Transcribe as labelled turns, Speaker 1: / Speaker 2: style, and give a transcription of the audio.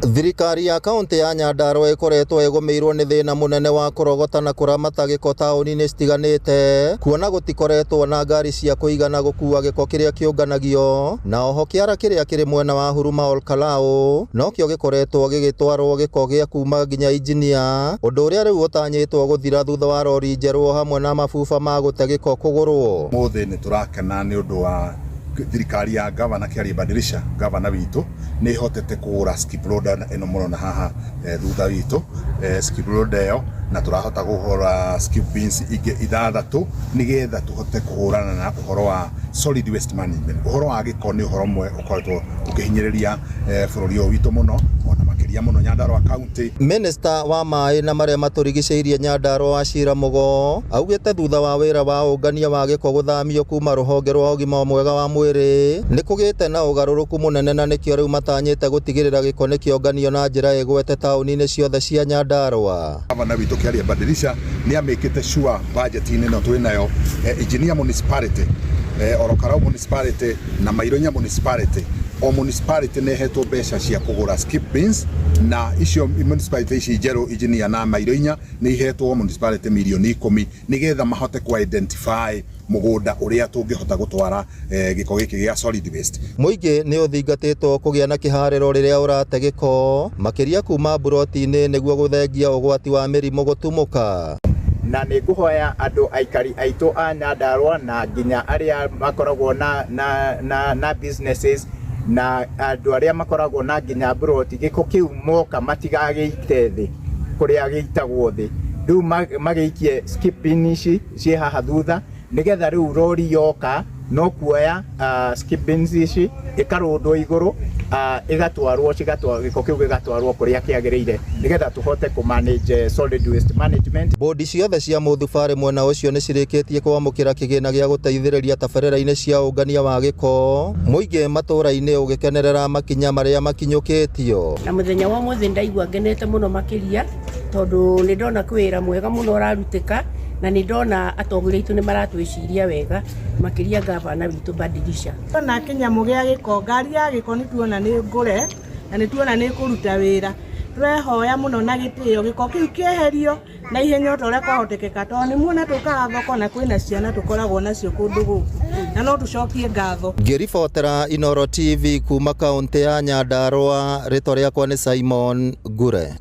Speaker 1: Thirikari ya kaũntĩ ya Nyandarua ĩkoretwo ĩgũmĩirwo nĩ thĩna mũnene wa kũrogota na kũramata gĩko taũni-inĩ citiganĩte, kuona gũtikoretwo na ngari cia kũigana gũkua gĩko kĩrĩa kĩũnganagio, na oho kĩara kĩrĩa kĩrĩ mwena wa Huruma Olkalou nokĩo gĩkoretwo gĩgĩtwarwo gĩko gĩa kuma nginya Injinia, ũndũ ũrĩa rĩu ũtanyĩtwo gũthira thutha wa rori njerũ o hamwe na mabuba ma gũte gĩko kũgũrwo.
Speaker 2: Mũthĩ nĩ tũrakena nĩ ũndũ wa thirikari ya gavana Kĩarie Badilisha, gavana witũ nĩ ĩhotete kũgũra skip loader ĩno mũrona haha thutha witũ, skip loader ĩyo, na tũrahota kũgũra skip bins ingĩ 6 nĩgetha tũhote kũhũrana na ũhoro wa solid waste management. Ũhoro wa gĩko nĩ ũhoro ũmwe ũkoretwo ũkĩhinyĩrĩria bũrũri ũyũ witũ mũno, ona makĩria mũno Nyandarua County.
Speaker 1: Minister wa maĩ na marĩa matũrigicĩirie Nyandarua Wachira Mugo augĩte thutha wa wĩra wa ũngania wa gĩko gũthamio kuma rũhonge rwa ũgima mwega wa mwĩrĩ nĩ kũgĩte na ũgarũrũku mũnene, na nĩkĩo rĩu matanyĩte gũtigĩrĩra gĩko nĩ kĩonganio na njĩra ĩgwete taũni-inĩ ciothe cia Nyandarua.
Speaker 2: Gavana witũ Kĩarie Badilisha nĩ amĩkĩte sure budget-inĩ ĩno twĩ nayo, Engineer Municipality, Ol Kalou Municipality na Maironya Municipality, o municipality nĩ ĩhetwo mbeca cia kũgũra skip bins, na icio municipality ici njerũ, Engineer na Maironya, nĩ ihetwo municipality mirioni 10 nĩgetha mahote ku identify mũgũnda ũrĩa tũngĩhota gũtwara gĩko gĩkĩ gĩa solid waste.
Speaker 1: Mũingĩ nĩ ũthingatĩtwo kũgĩa na kĩharĩro rĩrĩa ũrate gĩko, makĩria kuma mburoti-inĩ, nĩguo gũthengia ũgwati wa mĩrimũ gũtumũka.
Speaker 3: Na nĩ ngũhoya andũ aikari aitũ a Nyandarua na nginya arĩa makoragwo na businesses na andũ arĩa makoragwo na nginya mburoti, gĩko kĩu moka matigagĩite thĩ kũrĩa gĩitagwo thĩ, rĩu magĩikie skip bin ici ciĩ haha thutha, nĩgetha rĩu rori yoka no kuoya skip bins ici ĩkarũndwo igũrũ, ĩgatwarwo cigatwarwo, gĩko kĩu gĩgatwarwo kũrĩa kĩagĩrĩire, nĩgetha tũhote kũ manage solid waste management.
Speaker 1: Bodi ciothe cia mũthubarĩ mwena ũcio nĩ cirĩkĩtie kwamũkĩra kĩgĩna gĩa gũteithĩrĩria tabarĩra-inĩ cia ũngania wa gĩko, mũingĩ matũra-inĩ ũgĩkenerera makinya marĩa makinyũkĩtio.
Speaker 4: Na mũthenya wa ũmũthĩ ndaigua ngenete mũno makĩria, tondũ nĩ ndona kwĩ wĩra mwega mũno ũrarutĩka, na nĩ ndona atongoria aitũ nĩ maratwĩciria wega, makĩria gavana witũ Badilisha.
Speaker 5: Tuona kĩnyamũ gĩa gĩko, ngari ya gĩko, nĩ tuona nĩ ngũre na nĩ tuona nĩ ĩkũruta wĩra. Tũrehoya mũno na gĩtĩo gĩko kĩu kĩeherio na ihenya o ta ũrĩa kwahotekeka, tondũ nĩ muona tũkaga thoko na kwĩna ciana tũkoragwo nacio kũndũ gũkũ, na no tũcokie ngatho.
Speaker 1: Ngĩribotera Inooro TV kuma kaũntĩ ya Nyandarua, rĩtwa rĩakwa nĩ Simon Ngure.